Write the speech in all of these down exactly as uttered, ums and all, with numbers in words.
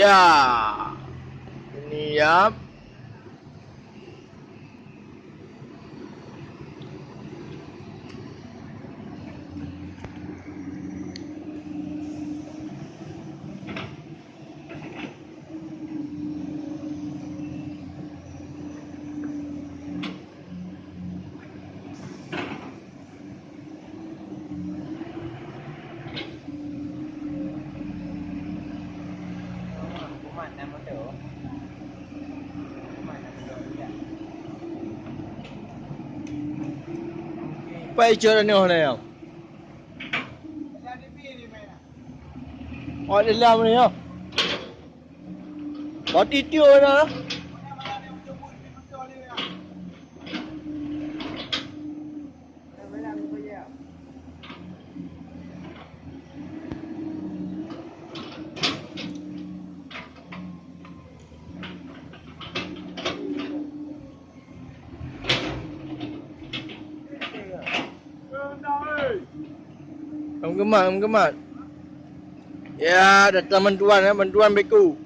Ya. Ini ya. Pai cot nyoe na ya. Oh, dalam ni ya. Bati tiu na. Meugemat, meugemat. Ya, datang bantuan, ya, bantuan beku.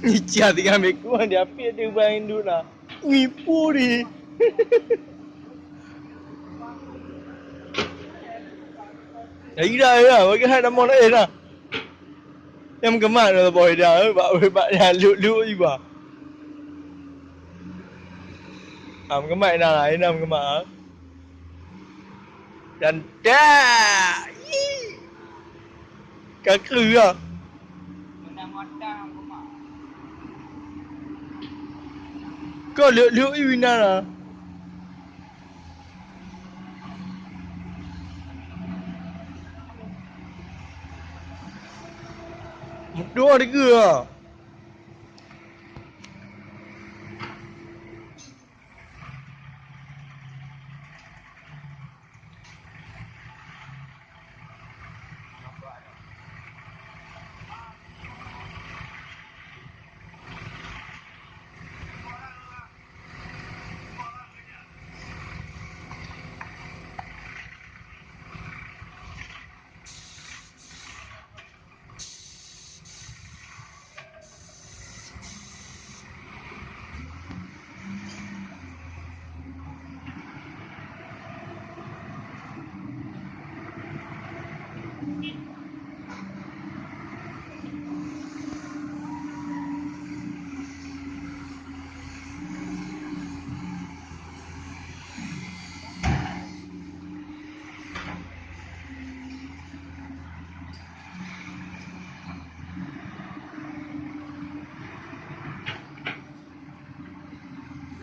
Ica tiga minggu dia api ada bang induk lah. Nipu ni. Ya, ya, ya, bagi hai nama lain lah. Nyang meukeumah na saboh ida, eh, bak, bak nyan luk-luk jiba. Ah, meukeumah ina, ina meukeumah, ah. Dan dak! Ih! Ka kreueh, ah. Kau luk-luk ina lah. Dua tiga.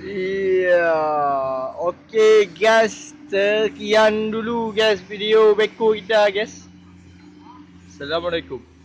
Iya, oke guys, sekian dulu guys video beko kita guys. Assalamualaikum.